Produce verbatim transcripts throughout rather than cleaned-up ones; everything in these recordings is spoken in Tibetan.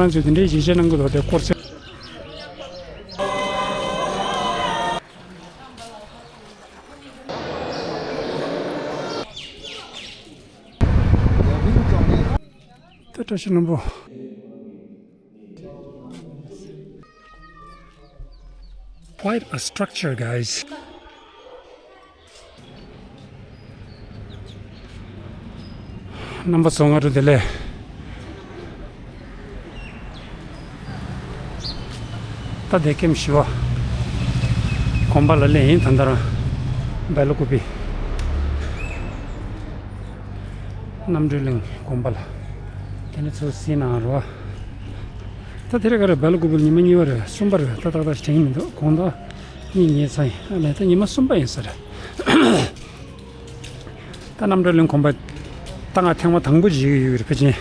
ང་ཚོས་དེ་འདྲའི་ཡིད་ཆེས་གནང་གི་འདུག་དེ་སྐོར་ཚེ། ད་བཀྲ་ཤིས་ལྷུན་པོ། Quite a structure, guys. རྣམ་པ་ཚོ་སྔ་དྲོ་བདེ་ལེགས། ད་དེ་ཀེམ་བཞི་པ་དགོན་པ་ལ་སླེབས་ཡིན། ད་ལྟ་རང་སྦེལ་ཀོབ་པི་རྣམ་གྲོལ་གླིང་དགོན་པ་ལ། དེ་ནས་ཚུར་གཟིགས་གནང་རོགས། ད་དེ་རེད་ག་རེ་སྦེལ་ཀོབ་པི་ཉི་མ་གཉིས་པ་རེད། གསུམ་པ་རེད། ད་ཏག་ཏག་ཞིག་དྲན་གྱི་མི་འདུག་དགོང་དག་གཉིས་ཉལ་ཚར་ཡིན། ཨ་ལས་ད་ཉི་མ་གསུམ་པ་ཡིན་ས་རེད། ད་རྣམ་གྲོལ་གླིང་དགོན་པ་ད་ང་ཐེངས་མ་དང་པོ་ཅིག་ཡོད་རེད། ཕལ་ཆེར་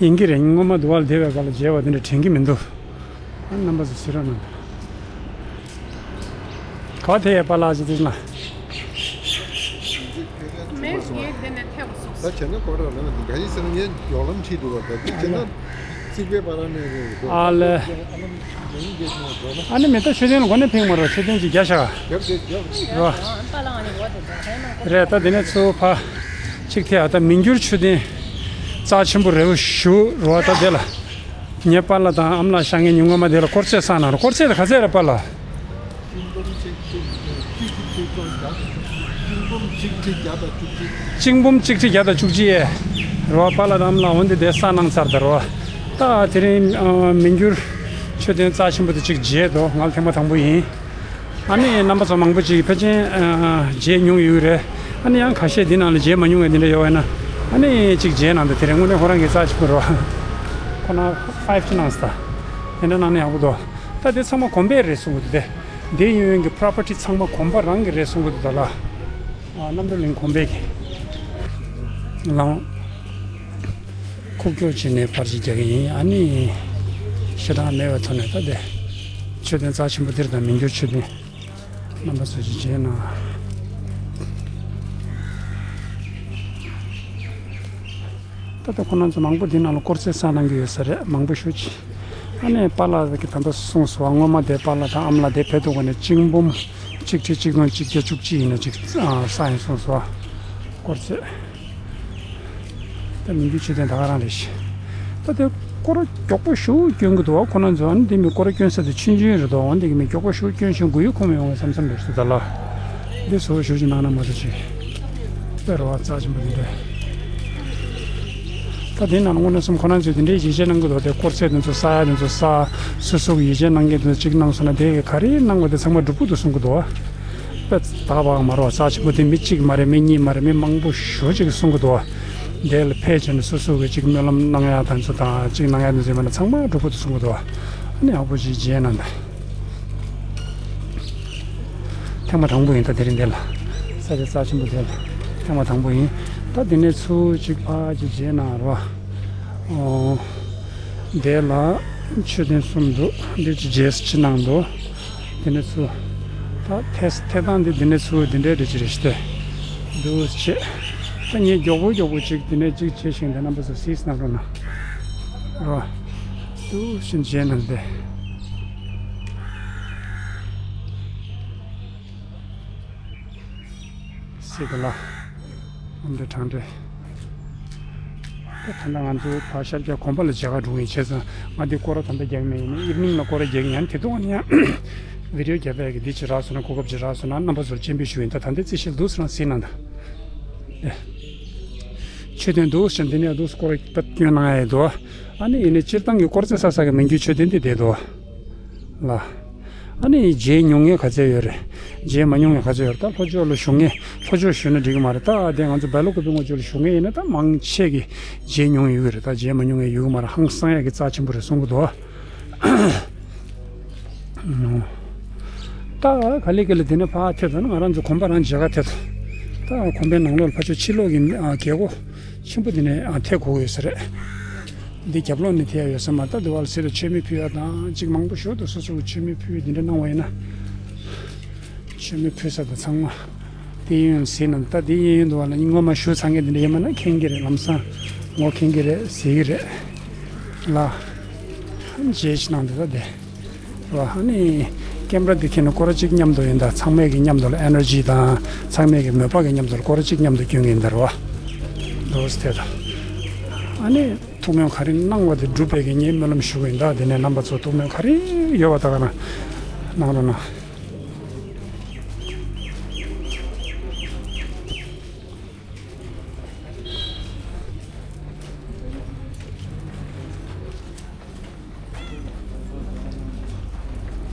ཡིན་གྱི་རེད། སྔོན་མ་འདུག་བ་ལ་བསྡད་པའི་སྐབས་ལ་མཇལ་བ་དེ་འདྲ་དྲན་གྱི་མི་འདུག་ཨ་རྣམ་པ་ཚོ་གཟིགས་རོགས་གནང་། ག་པར་ཕེབས་ཡས་པཱ་ལགས་ཅིག་དེ་ན། མེད་ངས་འདི་ནས་ཐེབས་སོང་། ད་བྱས་ན་ཀོ་ར་ལ་ན་འགའ་ཡིས་ཟེར་ན་ངས་ཡོག་ལམ་ཁྲིད་འདུག་བ། ད་འདི་བྱས་ན་རྩིག་པའི་བར་ནས་རེད་འགྲོ། ཨ་ལེ། ཨ་ནི་མེ་ཏོག་མཆོད་རྟེན་ལ་འགོ་ནས་ཕེབས་མ་རོགས། མཆོད་རྟེན་ཅིག་རྒྱག་ཤག་རྒྱབ་རྒྱབ་རྒྱབ། རོ། རེད། ད་འདི་ནས་ཚུར་ཕ་གཅིག་ཐེ་ཨ་ད་མི་འགྱུར་མཆོད་རྟེན་རྩ་ཆེན་པོ་རེ་བ་ཞུ་རོ། ད་དེ་ལ་ངའི་པཱ་ལགས་དང་ཨ་མ་ལགས་ཤ་ངའི་ཉིན་ངོ་མ་དེ་ལ་སྐོར་ཚད་བསགས་གནང་རོགས། སྐོར་ཚད་དེ་ག་ཚད་རེད་པཱ་ལགས། གཅིག་འབུམ་གཅིག་ཁྲི་བརྒྱ་དང་བཅུ་གཅིག་ཡས། རོ། པཱ་ལགས་དང་ཨ་མ་ལགས་འོན་ཏེ་དེ་བསགས་གནང་ཚར་ད་རོ། ད་དེ་རིང་ཨ་མི་འགྱུར་མཆོད་རྟེན་རྩ་ཆེན་པོ་དེ་གཅིག་མཇལ་འདུག་ང་ཐེངས་མ་དང་པོ་ཡིན། ཨ་ནི་རྣམ་པ་ཚོ་མང་པོ་ཅིག་ཕལ་ཆེར་ཨ་མཇལ་མྱོང་ཡོད་རེད། ཨ་ནི་ཡང་ཁ་ཤས་འདི་ནང་ལ་མཇལ་མ་མྱོང་བའི་འདི་འདྲ་ཡོད་པ་ན། ཨ་ནི་གཅིག་མཇལ་གནང་དང་། དེ་རིང་དངོས་གནས་ཁོ་རང་གི་རྩ་ཆེན་པོ་རོ། ཁོ་ན་ཕའིབ་ཅིག་གནང་ས། དེ་འདྲ་གནང་ན་ཡག་པོ་འདུག་ད་དེ་ཚང་མ་དགོན་པའི་རེད་གསུང་གི་འདུག་དེ་འདི་ཡོད་ཡོད་ཀྱི་པྲོ་པར་ཊི་ཚང་མ་དགོན་པ་རང་གི་རེད་གསུང་གི་འདུག་ད་ལ། ཨ་རྣམ་གྲོལ་གླིང་དགོན་པའི་གི་ལམ་ཁུག་ཀྱོག་བྱས་ནས་ཕར་ཅིག་རྒྱག་གི་ཡིན། ཨ་ནི་ཞེ་དྲག་མེད་པའི་ཐོག་ནས་ད་དེ་མཆོད་རྟེན་རྩ་ཆེན་པོ་འདིར་དང་མི་འགྱུར་མཆོད་རྟེན་རྣམ་པ་ཚོ་ཅིག་མཇལ་གནང་། ད་ལྟ་ཁོ་རང་ཚོ་མང་པོ་འདི་ནང་ལ་སྐོར་རྩེད་བསགས་གནང་གི་ཡོད་ས་རེད། མང་པོ་ཞེ་ཅིག་ཨ་ནི་པཱ་ལགས་ཀྱིས་ད་ལྟ་གསུངས་སོང་བ། སྔོན་མ་དེ་པཱ་ལགས་དང་ཨ་མ་ལགས་དེ་ཕེབས་དུས་ནས་གཅིག་འབུམ་གཅིག་ཁྲི་གཅིག་སྟོང་གཅིག་བརྒྱ་བཅུ་གཅིག་ཡིན་ན་ཅིག་ཨ་བསགས་ཡིན་གསུངས་སོང་བ། སྐོར་རྩེད། ད་མི་འགྱུར་མཆོད་རྟེན་ད་ག་རང་རེད་ཤག་ད་དེ་སྐོར་མགྱོགས་པོ་ཞེ་པོ་སྐྱོན་གྱི་འདུག་བ། ཁོ་རང་ཚོ་ཨ་ནི་དེ་མི་སྐོར་སྐྱོན་ས་དེ་ཆུང་ཆུང་རེད་འདུག་འོན་ཏེ་གི་མི་མགྱོགས་པོ་ཞེ་པོ་སྐྱོན་བཞིན་མགོ་ཡུ་འཁོར་མི་ཡོང་བ་བསམ་བསམ་རེད་ཤག་ད་ལ། འདི་བཟོ་ཞེ་པོ་ཅིག་གནང་ན་མ་གཏོགས་ཅིག་དཔེ་རེད་བ། རྩ་ཆེན་པོ་འདི་འདྲ། ད་དེ་ནང་དངོས་གནས་སོང་ཁོ་རང་ཚོས་དེ་འདྲའི་ཡིད་ཆེས་གནང་གི་འདུག་དེ་སྐོར་རྩེད་དེ་ཚོ་ས་ཡ་དེ་ཚོ་ས་སོ་སོ་གི་ཡིད་ཆེས་གནང་མཁན་དེ་ཚོ་གཅིག་གནང་སོང་ན་དེ་ག་རེ་གནང་བ་དེ་ཚང་མ་འགྲུབ་ཀྱི་འདུག་གསུང་གི་འདུག་དཔེ་ད་བག་མ་རོ། རྩ་ཆེན་པོ་དེ་མི་གཅིག་མ་རེད། མི་གཉིས་མ་རེད། མི་མང་པོ་ཞེ་པོ་ཅིག་གིས་གསུང་གི་འདུག་དེ་ལ་ཕེབས་བྱས་ནས་སོ་སོ་གི་གཅིག་སྨོན་ལམ་གནང་ཡ་དེ་ཚོ་དང་གཅིག་གནང་ཡ་དེ་ཚོ་ཡིན་པ་ན་ཚང་མ་འགྲུབ་ཀྱི་འདུག་གསུང་གི་འདུག་ཨ་ནི་ཡག་པོ་ཅིག་མཇལ་གནང་དང་། ཐེངས་མ་དང་པོ་ཡིན། ད་དེ་རིང་འདི་ལ་ས་ཆ་རྩ་ཆེན་པོ་དེ་ལ་ཐེངས་མ་དང་པོ་ཡིན། ད་དེ་ནས་ཚུར་གཅིག་ཕར་གཅིག་མཇལ་གནང་རོགས། ཨོ། དེ་ལ་མཆོད་རྟེན་གསུམ་འདུག་འདི་གཅིག་མཇལ་ཅིག་གནང་འདུག་དེ་ནས་ཚུར་ད་ཐད་ཐད་སྟངས་འདི་འདི་ནས་ཚུར་འདི་འདྲའི་རེ་ཅིག་རེ་ཞིག་སྟེ། འདུག་བྱས། ད་ངས་མགྱོགས་པོ་མགྱོགས་པོ་ཅིག་འདི་ནས་ཅིག་བྱས་ཤིང་དེ་རྣམ་པ་ཚོ་གཟིགས་གནང་རོགས་གནང་། རོ། འདུག་བྱས་མཇལ་གནང་སྟེ། སྲིད་ག་ལ། ཨ་མདོ་དྲང་འདྲེ། ད་ད་ལྟ་ང་ཚོ་ཕར་ཤར་རྒྱག་དགོན་པ་ལ་མཇལ་ཁ་འགྲོ་གི་ཡིན། བྱས་ཙང་ང་འདི་སྐོར་ར་ད་ལྟ་རྒྱག་མེད་ཡིན། ཨིབ་ནིང་ལ་སྐོར་ར་རྒྱག་གི་ཡིན། ཡང་དེ་དུས་ཡང་བི་ཌི་ཡོ་རྒྱག་པའི་གི་འདི་ཅིག་རག་སོང་ན། གོ་སྐབས་ཅིག་རག་སོང་ན་རྣམ་པ་ཚོར་སྤྱན་འབུལ་ཞུ་ཡིན། ད་ད་ལྟའི་རྩིས་གཞི་འདུག་སེ་རང་གཟིགས་གནང་དང་། ཨེ། མཆོད་རྟེན་འདུག་སེ་འདི་ནས་འདུག་སེ་སྐོར་ར་སྐྱོན་གནང་ཡ་ཡི་འདུག་ཨ་ནི་ཡིན་ནའི་སྤྱིར་བཏང་གི་སྐོར་ར་རྩེད་ས་ས་གི་མི་འགྱུར་མཆོད་རྟེན་འདི་བསྡད་འདུག་ལ། ཨ་ནི་མཇལ་མྱོང་མཁན་ག་ཚད་ཡོད་རེད། མཇལ་མ་མྱོང་མཁན་ག་ཚད་ཡོད་རེད། ད་ལྷོ་ཕྱོགས་ལ་བཞུགས་མཁན། ལྷོ་ཕྱོགས་ཞུས་ན་འགྲིག་གི་མ་རེད། ད་དེ་ང་ཚོ་སྦེལ་ཀོབ་པི་ངོས་ཕྱོགས་ལ་བཞུགས་མཁན་ཡིན་ན་ད་མང་ཆེ་གིས་མཇལ་མྱོང་ཡོད་ཀྱི་རེད། ད་མཇལ་མ་མྱོང་མཁན་ཡོད་ཀྱི་མ་རེད། ཧང་སང་ཡ་གི་རྩ་ཆེན་པོ་རེད་གསུང་གི་འདུག་ད་ག་ལེ་ག་ལེ་དེ་ནས་ཕར་ཐེབས་ད་ན་ང་རང་ཚོ་དགོན་པ་རང་མཇལ་ཁ་ཐེབས། ད་དགོན་པའི་ནང་ལོགས་ལ་ཕར་ཕྱོགས་ཕྱི་ལོགས་ཀྱི་ཨ་རྒྱལ་སྒོ་ཆེན་པོ་དེ་ནས་ཨ་ཐེབས་དགོས་ཡོད་ས་རེད། འདི་རྒྱབ་ལོགས་ནས་ཐེབས་ཡོད་ས་མ་རེད། ད་དེ་བར་ཟེར་ཏེ་མཆོད་མེ་ཕུལ་ཡ་དང་ཅིག་མང་པོ་ཞིག་འདུག་སོ་སོ་གི་མཆོད་མེ་ཕུལ་འདི་འདྲ་གནང་བ་ཡིན་ན། མཆོད་མེ་ཕུལ་ས་དང་ཚང་མ་དེ་ཡིན་ཟེར་ན། ད་དེ་ཡིན་ཡིན་འདུག་བ་ལ་སྔོན་མ་ཞུ་ཚང་མཁན་དེ་འདྲ་ཡིན་མ་ན་མཁྱེན་གྱི་རེད། ལམ་སང་ངོ་མཁྱེན་གྱི་རེད་ཟེར་གྱི་རེད་ལ། རྗེས་ནང་དུ་ད་དེ་རེད་བ། ཨ་ནི་ཀེམ་ར་འདི་ཁྱེར་ནས་སྐོར་ར་གཅིག་མཉམ་དུ་ཡིན་ད། ཚང་མས་ཀྱི་མཉམ་དུ་ལ་ཨེ་ནར་ཇི་དང་། ཚང་མས་ཀྱི་མོས་པ་གི་མཉམ་དུ་ལ་སྐོར་ར་གཅིག་མཉམ་དུ་སྐྱོན་གྱི་ཡིན་ད་རེད་བ། འདུག་སེ་ད། ཨ་ནི་ཐུགས་སྨོན་ག་རེ་གནང་བ་དེ་འགྲུབ་པའི་གི་ངས་སྨོན་ལམ་ཞུ་གི་ཡིན་ད། དེ་ནས་རྣམ་པ་ཚོ་ཐུགས་སྨོན་ག་རེ་ཡོད་པ་ད་ག་ན་གནང་རོགས་གནང་།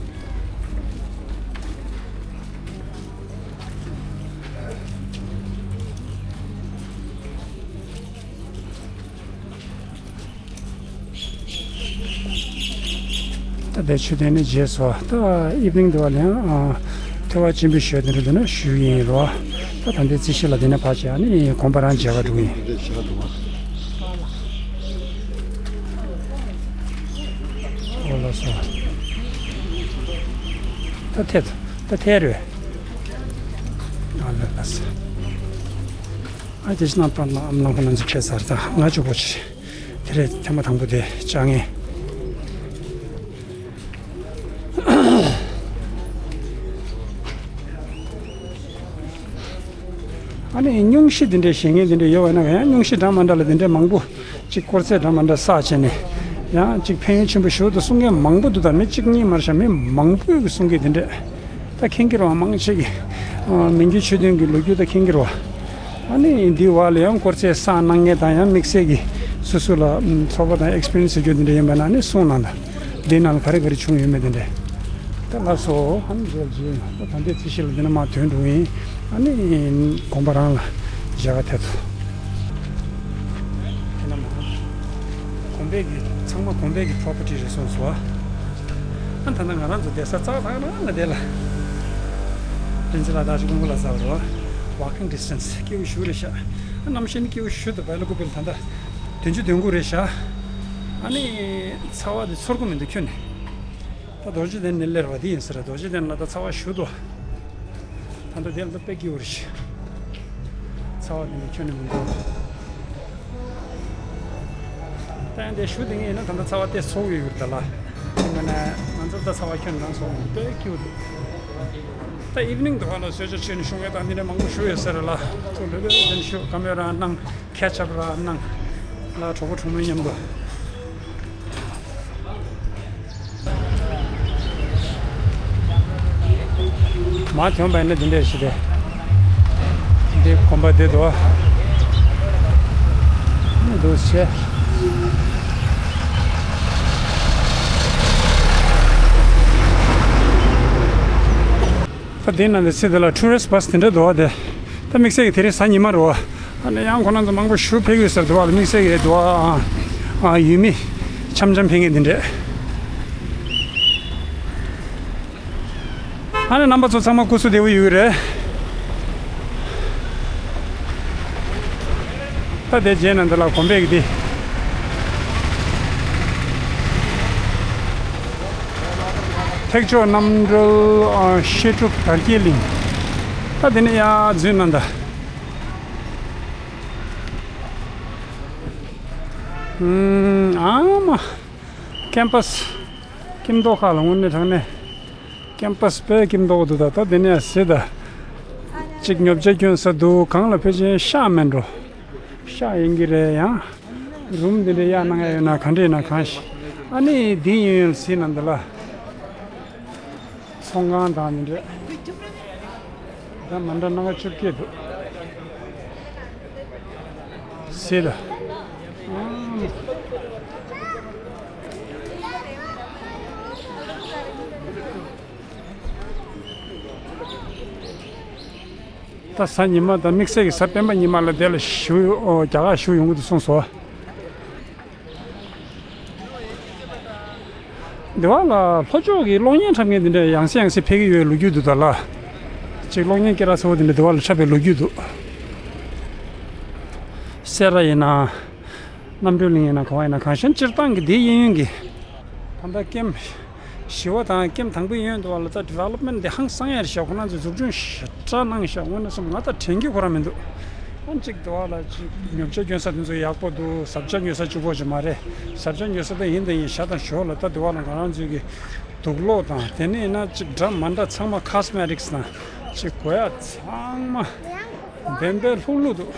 ད་ལྟའི་མཆོད་རྟེན་ནི་རྗེས་སུ། ད་ཨི་བི་ནིང་དུ་བ་ལ་ཡང་ཨ་ཐོས་པ་སྤྱན་འབུལ་ཞུ་ཡ་དེ་འདྲ་འདུག་ན་ཞུ་ཡིན་རོ། ད་ད་ལྟའི་རྩིས་གཞི་ལ་དེ་ནས་ཕར་བྱས། ཨ་ནི་དགོན་པ་རང་མཇལ་ཁ་འགྲོ་གི་ཡིན། འོ་ལགས་སོ། ད་ཐད་ད་ཐད་རེད། ཨ་ལ་ལགས་སོ། ཨ་ཅེ་ཤི་ན་པ་ན་ཨམ་ནང་ཁོ་ན་འཛུགས་བྱས་ཚར། ད་ང་ཅོ་པོ་ཆེ། དེ་རེད། ཐེངས་མ་དང་པོ་དེ་བཅར་ངེས། ཨ་ནི་སྙུང་གཞི་འདི་འདྲའི་བཞེངས་མཁན་འདི་འདྲ་ཡོད་པ་ན། ཡང་སྙུང་གཞི་འདྲ་མ་འདྲ་ལ་འདི་འདྲའི་མང་པོ་ཅིག་སྐོར་རྩེད་འདྲ་མ་འདྲ་བསགས་བྱས་ནས། ཡང་ཅིག་ཕན་ཡོན་ཆེན་པོ་ཞིག་འདུག་གསུང་མཁན་མང་པོ་འདུག་ད་མི་གཅིག་གཉིས་མ་རེད་ཤག་མི་མང་པོས་གསུང་གི་འདི་འདྲ། ད་མཁྱེན་གྱི་རེད་བ། མང་ཆེ་གིས་ཨ་མི་འགྱུར་ཆོས་ལྡན་གྱི་ལོ་རྒྱུས་ད་མཁྱེན་གྱི་རེད་བ། ཨ་ནི་འདི་བ་ལ་ཡང་སྐོར་རྩེད་བསགས་གནང་མཁན་དང་། ཡང་དམིགས་བསལ་གྱི་སོ་སོ་ལ་ཨམ་ཚོར་བ་དང་ཨེག་སི་པི་རི་ཡན་སི་ཟེར་རྒྱུ་འདི་འདྲ་ཡིན་པ་ན། ཨ་ནི་གསུང་གནང་དང་། འདི་ནང་ལ་ག་རེ་ག་རེ་བྱུང་ཡོད་མེད་འདི་འདྲ། ད་ལགས་སོ། ཨ་ནི་རྗེས་རྗེས་ད་ད་ལྟའི་རྩིས་གཞི་ལ་འདི་ནས་མར་ཐོན་འགྲོ་གི་ཡིན། ཨ་ནི་དགོན་པ་རང་ལ་མཇལ་ཁ་ཐེབས་ཐུབ། དེ་ན་མ་གོམས་པའི་གི་ཚང་མ་གོམས་པའི་གི་པོ་རོ་པར་ཊི་རེད་གསུངས་སོ། ཨ་ད་ལྟ་ང་རང་ཚོ་བསྡད་ས་ཙག་ཙག་ན་ང་བསྡད་ལ། རིན་ཆེན་ལ་ད་ཅིག་ཀུང་གུ་ལ་ཟ་བ་རོ། ཝོག་ཀིང་ཌི་སི་ཊན་སི་སྐྱིད་པོ་ཞེ་པོ་རེད་ཤག་ཨ་གནམ་གཤིས་ནི་སྐྱིད་པོ་ཞེ་པོ་འདུག་བལ་ཀུ་པེ་ལ་ད་ལྟ་བདུན་ཅུ་དོན་དགུ་རེད་ཤག་ཨ་ནི་ཚ་བ་དེ་ཚོར་གི་མི་འདུག་ཁྱོན་ནས། ད་རྡོ་རྗེ་གདན་ནས་སླེབས་པ་དེ་ཡིན་ས་རེད། རྡོ་རྗེ་གདན་ལ་ད་ཚ་བ་ཞེ་པོ་འདུག་ད་ལྟ་དེ་ལ་ད་དཔེ་སྐྱིད་པོ་རེད་ཤག་ཚ་བ་དེ་ནི་ཁྱོན་ནས་མི་འདུག་ད་ཡང་དེ་ཞུ་དེ་ངས་ཡིན་ན་ད་ལྟ་ཚ་བ་དེ་ཚོར་གྱི་ཡོད་རེད་ད་ལ། དེ་མིན་ན་ང་ཚོ་ད་ཚ་བ་ཁྱོན་རང་ཚོར་དཔེ་སྐྱིད་པོ་འདུག་ད་ཨི་བི་ནིང་དུ་བ་ལ་གསོལ་ཇ་མཆོད་ནས་བཞུགས་མཁན་དང་འདི་འདྲ་མང་པོ་བཞུགས་ཡོད་ས་རེད་ལ། ཐུགས་ལྷོད་ལྷོད་དེ་ནས་བཞུགས། བཀའ་མོལ་རང་གནང་། ཁེ་ཆབ་ར་གནང་། ལ་གྲོགས་པོ་གྲོགས་མོའི་མཉམ་དུ། མ་ཐོན་པ་ཡིན་ན་འདི་འདྲས་ཞིག་རེད། འདི་དགོན་པ་འདི་འདུག་འདུག་ཆེ། ད་འདི་ནང་འདི་ཚེ་འདི་ལ་ཊུ་རི་སི་ཊི་བྷ་སི་དེ་འདྲ་འདུག་བ། དེ་ད་དམིགས་བསལ་གྱི་དེ་རིང་གཟའ་ཉི་མ་རེད་བ། ཨ་ནི་ཡང་ཁོ་རང་ཚོ་མང་པོ་ཞུ་ཕེབས་ཡོད་ས་རེད་འདུག་བ། དམིགས་བསལ་གྱི་འདུག་བ། ཨ་ཨ་ཡུལ་མི་འཆམ་འཆམ་ཕེབས་མཁན་འདི་འདྲས། ཨ་ནི་རྣམ་པ་ཚོ་ཚང་མ་སྐུ་གཟུགས་བདེ་པོ་ཡོད་ཀྱི་རེད། ད་དེ་རྗེས་ན་འདི་ལ་དགོན་པའི་གི་འདི། ཐེག་མཆོག་རྣམ་གྲོལ་ཨ་བཤད་སྒྲུབ་དར་རྒྱས་གླིང་། ད་དེ་ནས་ཡར་འཛུལ་ན་ད། ཨུམ། ཨ་མ། ཀེམ་པ་སི། ཀིམ་མདོག་ཁ་ལ་དངོས་གནས་དྲང་གནས། ཀེམ་པ་སི་དཔེ་ཀིམ་མདོག་འདུག་ད་ལྟ་དེ་ནས་གཟིགས་ད། གཅིག་ཉོ་ཆ་སྐྱོན་ས་འདུག་གང་ལ་ཕལ་ཆེར་ཤག་མེད་འགྲོ། ཤག་ཡིན་གྱི་རེད། ཡང་རུམ་འདི་འདྲ་གཡར་གནང་ཡ་ཡོད་ན་ག་འདྲ་ཡིན་ན་གང་ཞིག་ཨ་ནི་འདི་ཡིན་ཡོད་གཟིགས་ན་འདི་ལ། ཚོང་ཁང་དང་འདི་འདྲ། ད་མ་འདྲ་སྣ་ཁ་བཅོ་བརྒྱད་འདུག་གཟིགས་ད། ད་གཟའ་ཉི་མ་དང་དམིགས་བསལ་གྱི་གཟའ་སྤེན་པ་ཉི་མ་ལ་དེ་ལ་ཞུ་ཨོ་རྒྱ་གར་ཞུ་ཡོང་གི་འདུག་གསུངས་སོ། འདི་བ་ལ་ལྷོ་ཕྱོགས་ཀྱི་གློག་བརྙན་འཁྲབ་མཁན་འདི་འདྲ་ཡང་སེ་ཡང་སེ་ཕེབས་ཀྱི་ཡོད་ལོ་རྒྱུས་འདུག་ད་ལ། ཅིག་གློག་བརྙན་སྐད་གྲགས་ཚ་བོ་འདི་འདྲ་འདི་བ་ལ་འཁྲབ་པའི་ལོ་རྒྱུས་འདུག་སེ་ར་ཡིན་ན། རྣམ་གྲོལ་གླིང་ཡིན་ན་ག་བ་ཡིན་ན་གང་ཤར་སྤྱིར་བཏང་གི་འདི་གཡས་གཡོན་གྱི། ད་ལྟ་ཀེམ་བཞི་པ་དང་ཀེམ་དང་པོའི་གཡོན་དུ་བ་ལ་ད་ཌི་ཝེ་ལོབ་མེན་ཊི་འདི་ཧང་སང་ཡ་རེད་ཤག་ཁོ་རང་ཚོས་འཛུགས་སྐྲུན་ཞེ་དྲག་གནང་ཤག་དངོས་གནས་སོང་ང་ད་དྲན་གྱི་ཁོ་རང་མི་འདུག་ཨ་གཅིག་དེ་བ་ལ་གཅིག་ཉོ་ཆ་ཉོ་ས་དེ་ཚོ་ཡག་པོ་འདུག་ཟབ་ཆ་ཉོ་ས་གཅིག་པོ་ཅིག་མ་རེད། ཟབ་ཆ་ཉོ་ས་དེ་ཡིན་དང་ཡིན་ཤ་དང་ཞོ་ལ་ད་དེ་བ་ལ་ང་རང་ཚོའི་གི་དུག་སློག་དང་དེ་ནས་ཡིན་ན་གཅིག་འདྲ་མ་འདྲ་ཚང་མ་ཁོ་སི་མེ་ཊིག་སི་དང་གཅིག་དགོས་ཡ་ཚང་མ་བེམ་པེ་ལྷུག་ལྷུག་འདུག་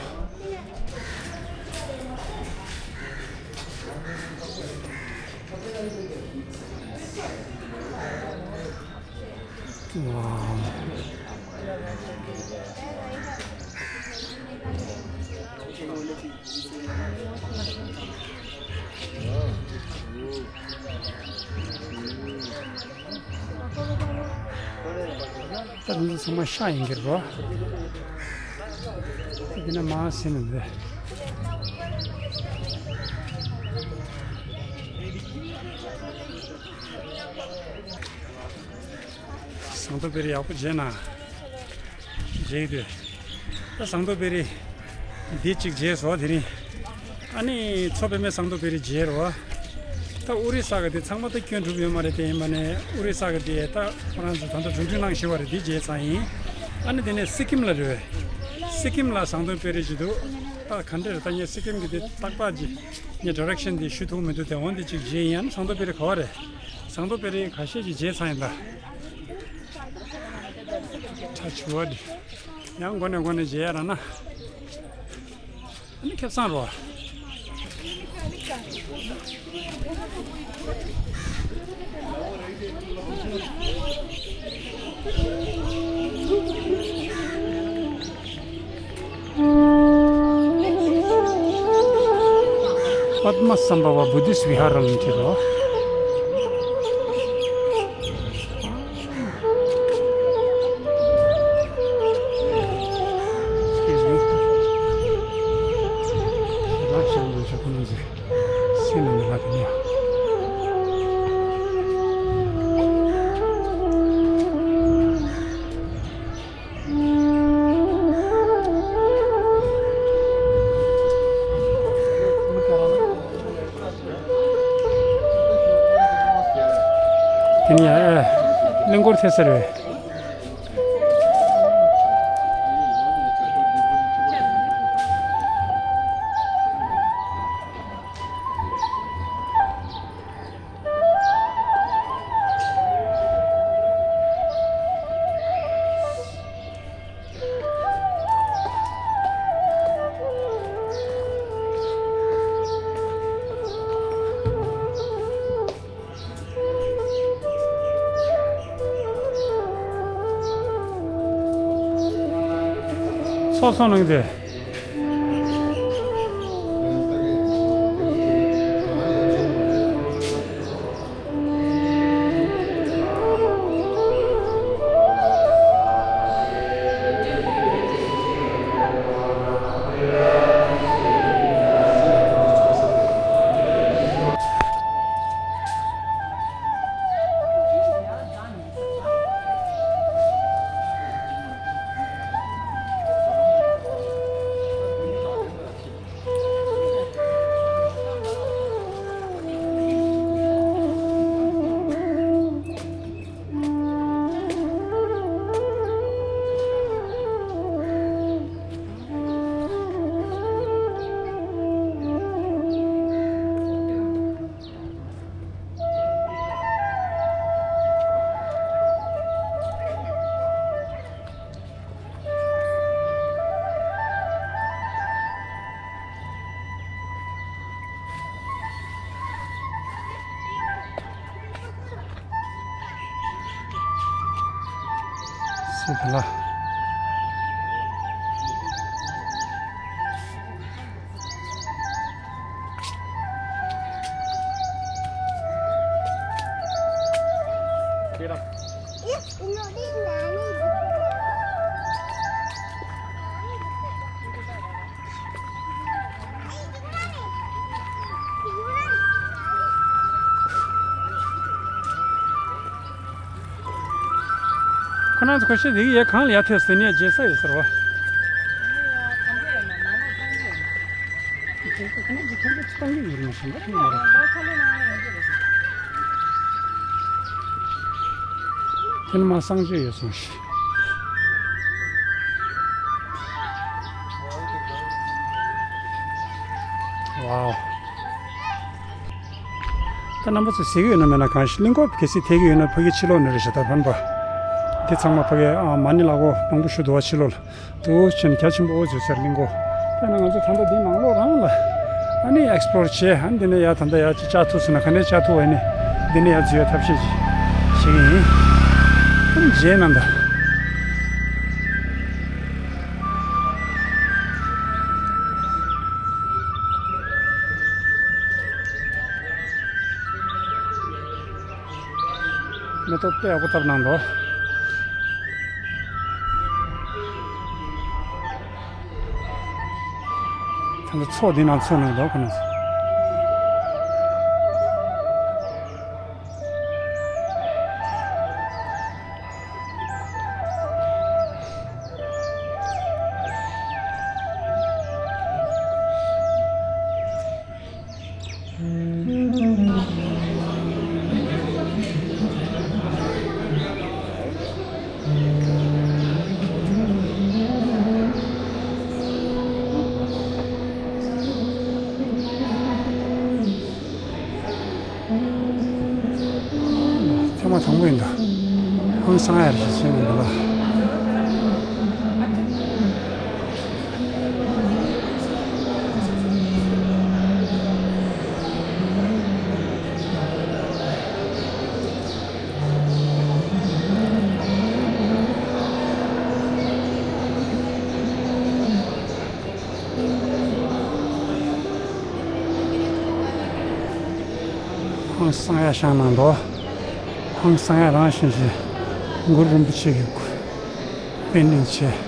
ད་འདི་ཚོ་ཚང་མ་ཤ་ཡིན་གྱི་རེད་པ། ད་འདི་ན་མ་ཟིན་ནི་འདི། ཟངས་མདོག་དཔལ་རི་ཡག་པོ་མཇལ་ན། མཇལ་ཡི་འདུག་ད་ཟངས་མདོག་དཔལ་རི་འདི་གཅིག་མཇལ་སོང་དེ་རིང་། ཨ་ནི་མཚོ་པདྨའི་ཟངས་མདོག་དཔལ་རི་མཇལ་རོ། ད་ཨོ་རི་ས་གི་དེ་ཚང་མ་ད་སྐྱོན་གྲུབ་ཡོད་མ་རེད། དེ་ཡིན་པ་ནས་ཨོ་རི་ས་གི་དེ་ད་ཁོ་རང་ཚོ་ད་ལྟ་འགྲིམ་འགྲུལ་གནང་བཞིན་པ་རེད། འདི་མཇལ་ཚར་ཡིན། ཨ་ནི་དེ་ནས་སི་ཀིམ་ལ་རེད་པས། སི་ཀིམ་ལ་ཟངས་མདོག་དཔལ་རི་ཅིག་འདུག་ད་ག་འདྲ་རེད། ད་ངས་སི་ཀིམ་གི་དེ་ཏག་ཏག་ཅིག་ངས་ཌི་རེག་ཤན་དེ་ཞུ་ཐུབ་མི་འདུག་དེ་འོན་ཏེ་ཅིག་མཇལ་ཡིན། ཨ་ནི་ཟངས་མདོག་དཔལ་རི་ག་བ་རེད། ཟངས་མདོག་དཔལ་རི་ཁ་ཤས་ཅིག་མཇལ་ཚར་ཡིན་ད། ཁྲ་ཆུ་བ་འདི། ཡང་མགོ་ནས་མགོ་ནས་མཇལ་ཡ་ར་ན། ཨ་ནི་ཁེབས་སང་རོ། པདྨ་སམ་བྷ་ཝ་བུ་དྷི་སི་ཝི་ཧ་ར་ལ་འཁྲིད་རོགས། དེ་ནི་ཡ་ཨེ། གླིང་སྐོར་ཐེབས་ས་རེད། ཚོགས་སོང་ལངས་ཏེ། སི་ཐ་ལ། ཁོ་རང་ཚོ་ཁ་ཤས་དེ་གི་ཡ་གང་ལ་ཡ་ཐེབས་ཟེར་ནས་རྗེས་ས་ཡོད་ཟེར་བ། ཁོ་རང་ཚོ་ཐོན་འགྱུར་ཡོད་རིང་ཞིང་ཁ་ཐུག་མ་རེད། དེ་ནི་མ་གསང་སྤྱོད་ཡོད་སོང་ཞིག་ཝའོ། ད་རྣམ་པ་ཚོས་གཟིགས་ཡོད་ན་མེད་ན། གང་ཞིག་གླིང་སྐོར་གལ་སྲིད་ཐེག་གི་ཡོད་ན་ཕ་གི་ཕྱི་ལོགས་ནས་རེད་ཤག་ད་ཕན་པ་འདི་ཚང་མ་ཕ་གི་ཨ་མ་ཎི་ལག་མགོ་མང་པོ་ཞུ་འདུག་བ། ཕྱི་ལོགས་ལ་དུ་ཕྱིན་རྒྱ་ཆེན་པོ་འོ་འཛུལ་ཚར་གླིང་སྐོར། ད་ནི་ང་ཚོ་ད་ལྟ་འདི་ནང་ལོགས་རང་ལ་ཨ་ནི་ཨེགས་པོ་ལོར་བྱས། ཨ་ནི་འདི་ནས་ཡར་ད་ལྟ་ཡར་ཅིག་བཅར་ཐུབ་སོང་ན། ག་ནས་བཅར་ཐུབ་བ། ཨ་ནི་འདི་ནས་ཡར་འཛུལ་ཡ་ཐབས་ཤེས་ཅིག་བྱེད་ཀྱི་ཡིན། ཨ་ནི་མཇལ་གནང་དང་། མེ་ཏོག་དཔེ་ཡག་པོ་བཏབ་གནང་འདུག་ད་ལྟ་ཚོགས་འདི་ནང་ཚོགས་གནང་འདུག་ཁོ་ན། ཐེངས་མ་དང་པོ་ཡིན་ད། ཧང་སང་ཡ་རེ་ཞིག་བྱས་ནས་འདུག་ལ། ཧང་སང་ཡ་བཞེངས་གནང་འདུག་ཧང་སང་ཡ་རང་བཞིན་བཞིན་གུ་རུ་རིན་པོ་ཆེ་གི་དཔེ་འདྲེན་བྱས།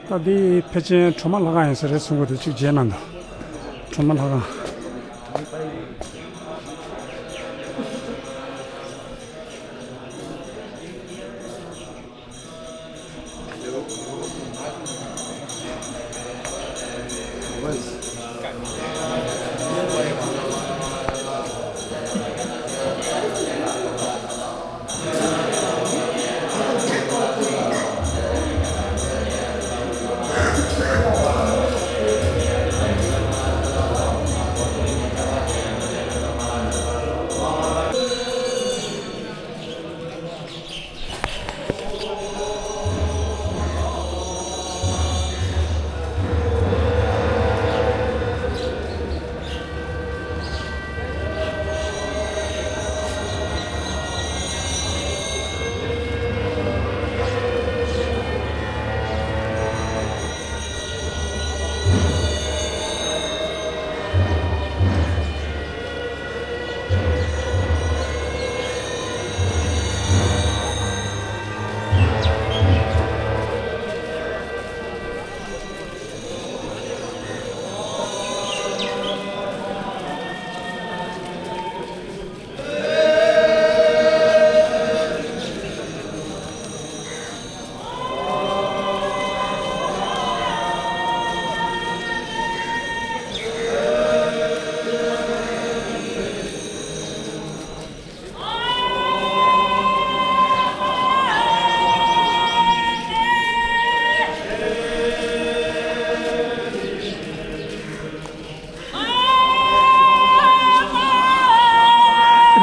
ད་འདི་ཕལ་ཆེར་གྲོ་མ་ལྷ་ཁང་ཡིན་ས་རེད་གསུང་གི་འདུག་ཅིག་མཇལ་གནང་དང་། གྲོ་མ་ལྷ་ཁང་།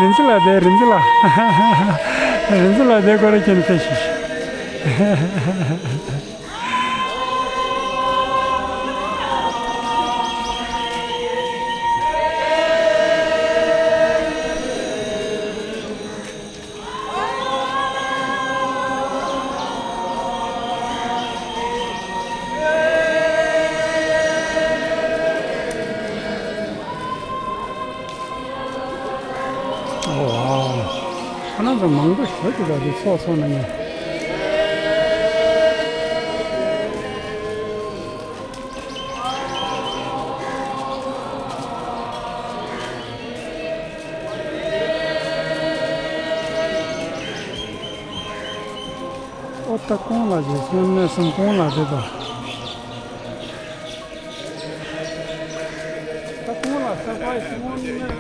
རིན་ཆེན་ལགས་དེ། རིན་ཆེན་ལགས། རིན་ཆེན་ལགས་དེ་སྐོར་ཁྱེད་ནས་ཕེབས་ཤིག་ཨོ། ཁོ་རང་ཚོ་མང་པོ་ཞིག་འདུག་ག་དེ་ཚོགས་ཚོགས་ན་ནི། ཨོ་ད་ཀོང་ལགས་ཀྱི་སྔོན་མེད་སོང་ཀོང་ལགས་དེ་དང་། ད་ཀོང་ལགས་སར་པ་རའི་སི་སྔོན་མེད་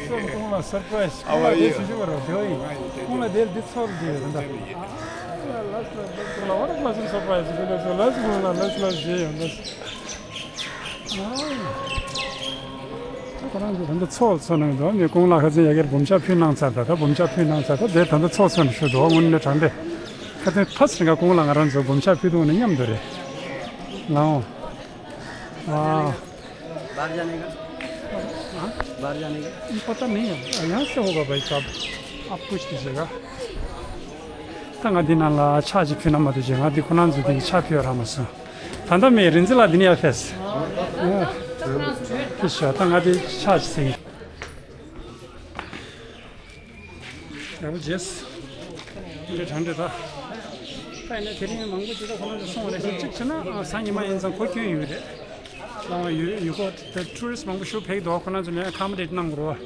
སོང་ཀོང་ལགས་སར་པ་རའི་སི་ཀོང་ལགས་དེ་ཞུ་ཞུ་བ་རོ་དེ་བ་ཡིན། ཀོང་ལགས་དེ་འདི་ཚོར་འདི་ཡོད་ད། ལ་ལ་ལ་ལ་ལ་སར་པ་རའི་སི་ཀོང་ལགས་ལ་ལ་ལ་ལ་ལ་ཞེས་ཡོང་ད། ཁོ་རང་ཚོ་ད་ལྟ་ཚོགས་ཚོགས་གནང་འདུག་ངས་ཀོང་ལགས་ཁ་སང་ཡ་གིར་འབུམ་ཕྱག་ཕུལ་གནང་ཚར། ད་ད་འབུམ་ཕྱག་ཕུལ་གནང་ཚར། ད་དེ་ད་ལྟ་ཚོགས་ཚོགས་ནས་ཞུ་འདུག་དངོས་གནས་དྲང་གནས་ཁ་སང་ཕར་ཚུར་ཀོང་ལགས་ང་རང་ཚོ་འབུམ་ཕྱག་ཕུལ་འདུག་ནས་མཉམ་དུ་རེད། ལའོ། ཨ། बाहर जाने का? हाँ? बाहर जाने का? पता नहीं है। यहाँ से होगा भाई साहब। आप पूछ लीजिएगा। ད་ང་འདི་ནང་ལ་ཕྱག་ཅིག་ཕུལ་ན་མ་གཏོགས་ཅིག་ང་འདི་ཁོ་རང་ཚོ་འདི་ཕྱག་ཕུལ་རག་མ་སོང་། ད་ལྟ་མེད། རིན་འཛིན་ལགས་འདི་ནས་ཡར་ཕེབས། ཨ། ཕེབས་ཤོག་ད་ང་འདི་ཕྱག་ཅིག་ཟིན། ཡག་པོ་བྱས། འདི་འདྲ་དྲང་འདྲ་ད། ད་ཡིན་ན་དེ་རིང་མང་པོ་ཅིག་ད་ཁོ་རང་ཚོ་སོང་བ་རེད་ཤག་གཅིག་བྱས་ན་གཟའ་ཉི་མ་ཡིན་ཙང་གོ་སྐྱོན་ཡོད་རེད། ལའོ་ཡུལ་ཡུལ་སྐོར་དེ་ཊུ་རི་སི་མང་པོ་ཞིག་ཕེབས་འདུག་ཁོ་རང་ཚོ་ལ་ཨ་ཀོ་མོ་ཌེ་ཊི་གནང་དགོས་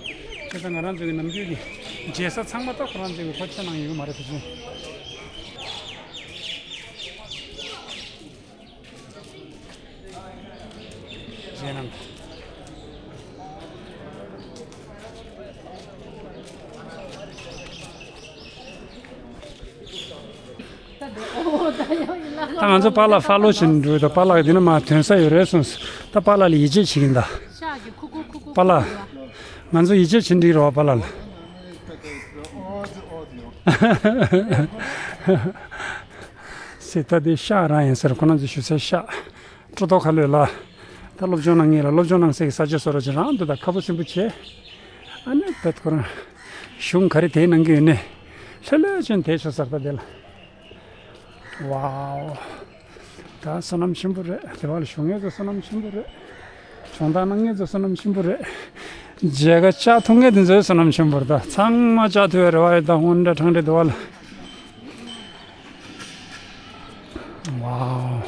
རེད་བ། བྱས་ཙང་ང་རང་ཚོ་གི་ནམ་རྒྱུན་གྱི་མཇལ་ས་ཚང་མ་ད་ཁོ་རང་ཚོ་གི་གོ་ཆ་གནང་ཡོད་མ་རེད་དེ་ཚོ། རྗེས་གནང་། ད་ང་ཚོ་པཱ་ལགས་ཧྥ་ལོ་བྱེད་འགྲོ་ཡོད་ད། པཱ་ལགས་འདི་ན་མར་ཐོན་ས་ཡོད་རེད་གསུངས། ད་པཱ་ལགས་ལ་ཡིད་ཆེས་བྱེད་ཀྱིན་གདའ། པཱ་ལགས། ང་ཚོ་ཡིད་ཆེས་བྱེད་འགྲིག་རེད་བ་པཱ་ལགས་ལ། སི་ད་འདི་ཤག་རང་ཡིན་ཟེར། ཁོ་རང་ཚོ་ཞུ་སའི་ཤག་སྤྲོ་ཐོག་ཁ་ལོད་ལ། ད་སློབ་སྦྱོང་གནང་མཁན་ལ་སློབ་སྦྱོང་གནང་སའི་ས་ཆ་བཟོ་འདྲ་ཅིག་རང་འདུག་ད་ཁ་ཕོ་སྲིན་པོ་བྱས། ཨ་ནི་བེད་ཁོ་རང་གཞུང་ག་རེ་དེ་གནང་གི་ཡོད་ནས་ལྷོད་ལྷོད་ཅན་དེ་ཆོག་ས་རེད་ད་དེ་ལ། ཝའོ། ད་བསོད་ནམས་ཆེན་པོ་རེད། དེ་བ་ལ་བཞུགས་མཁན་ཚོ་བསོད་ནམས་ཆེན་པོ་རེད། སྦྱོང་བརྡར་གནང་མཁན་ཚོ་བསོད་ནམས་ཆེན་པོ་རེད། མཇལ་ཁ་བཅར་ཐུབ་མཁན་དེ་ཚོའི་བསོད་ནམས་ཆེན་པོ་རེད། ད་ཚང་མ་བཅར་ཐུབ་ཡ་རེད་བ། ད་དངོས་འདྲ་དྲང་འདྲ་དེ་བ་ལ། ཝའོ།